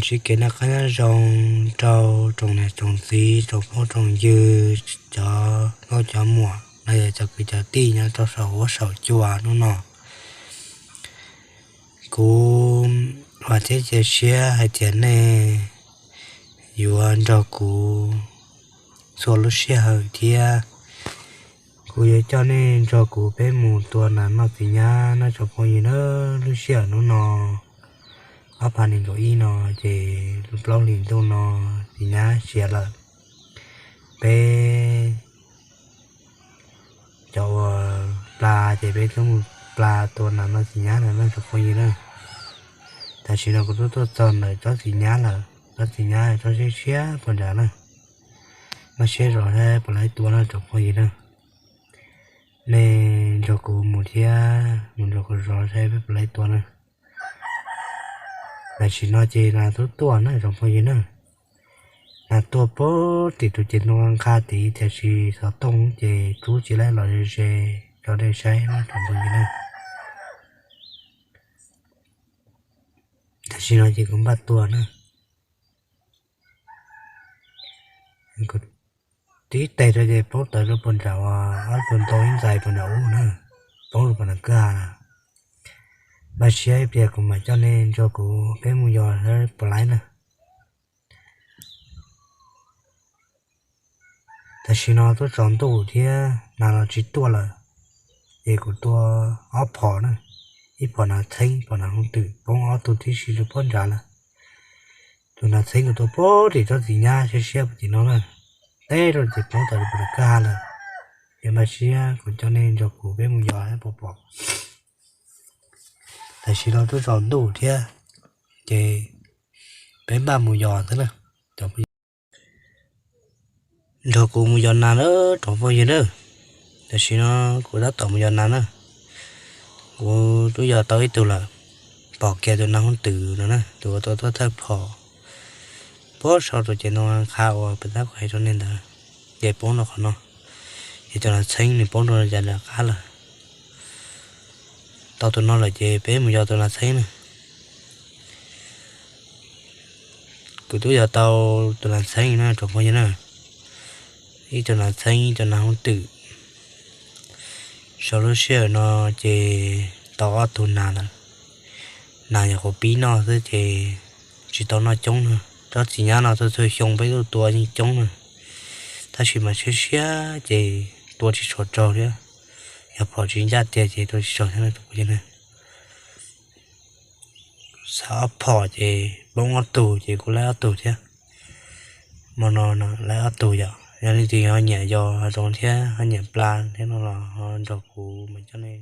Tsis kev noj qab nyob zoo rau tsoom niam tsoom txiv, tsoom phooj tsoom ywg, cov nkauj cov muam los yog cov kwv cov tij nyob rau saum huab saum cua hnub no. Kuv vam thiab cia siab hais tias nej yuav nrog kuv txhua lub sij hawm thiab. Kuv yuav coj nej nrog kuv peb mus tua nas noj txiv nyab nawb tsoom phooj ywg nawb. Lub sij hawm hnub no ob phav nees nkaum ib no ces plaub hlis ntuj no txiv nyab siav lawm. Peb cov uas pla ces peb twb mus pla tua nas noj txiv nyab lawm nawb tsoom phooj ywg nawb. Tam sim no kuv twb tuaj txog ntawm tsob txiv nyab lawm, tsob txiv nyab tsob siab siab puas nrad na. Npaj siab zov saib puas laib tua na tsoom phooj ywg na. Nej nrog kuv mus thiab mus nrog kuv zov saib peb puas laib tua na. Tam sim no ces nas twb tuaj na tsoom phooj ywg na. Nas tuaj puag tim tus ceg ntoo nqha tid, tiam sis xov tooj ces rub tsis laib los ze ze rau nej saib na tsoom phooj ywg na. Tam sim no ces kuv npaj tua na. Kuv tib tes rau ces poob tawm rau puag nram uas ob tug ntoo ib ntxais puag nram ub na, poob rau puag nram kwj ha na. Npaj siab ib pliag kuv mam coj nej nrog kuv peb mus yos saib puas laib na. Tam sim no twb tsaus ntuj thiab nas los tsis tuaj lawm, ces kuv tua ob phom na, ib phom nas txheeb, phom nas hooj twm, poob ob tug tib si rau puag nrad lawm. Tus nas txheeb kuv tua puag tim tsob txiv nyab siab siab puag tim no na, teb rau ces poob tawm rau puag nram kwj ha lawm. Ces npaj siab kuv coj nej nrog kuv peb mus yos saib puas pom. Tam sim no twb tsaus ntuj thiab, ces peb npaj mus yos xwb na. Nrog kuv mus yos nas na tsoom phooj ywg na. Tam sim no kuv tab tom mus yos nas na. Kuv twb yos tau ib tug lawm, pom kiag tus nas hooj twm no na, tus uas tuaj tuaj thawj phom puag saum tus ceg ntoo nqha uas pem tab kuv hais rau nej ntawd, ces poob rau qhov no. Ces tus nas txheeb nws poob rau cov nram qab lawm. Tau tus no lawm ces peb mus yos tus nas txheeb na. Kuv twb yos tau tus nas txheeb na tsoom phooj ywg na, ib tug nas txheeb ib tug nas hooj twm. Sau lub sij hawm no ces tau ob tug nas lawm. Nas nyuam qhuav pib noj xwb ces tsis tau noj coob na. Tsob txiv nyab no txhua txhua xyoo peb tuaj tua yeej coob na, tab sis mas siab siab ces tua tsis tshua raug thiab. Yog phom tsis ncaj tiag ces tua tsis raug thiab na tsoom phooj ywg na. Xav ob phom ces poob ob tug ces kuv laib ob tug thiab. Hmo no laib ob tug yom, yog leej twg ho nyiam yos zoo thiab ho nyiam pla thiab no los ho nrog kuv mus coj nej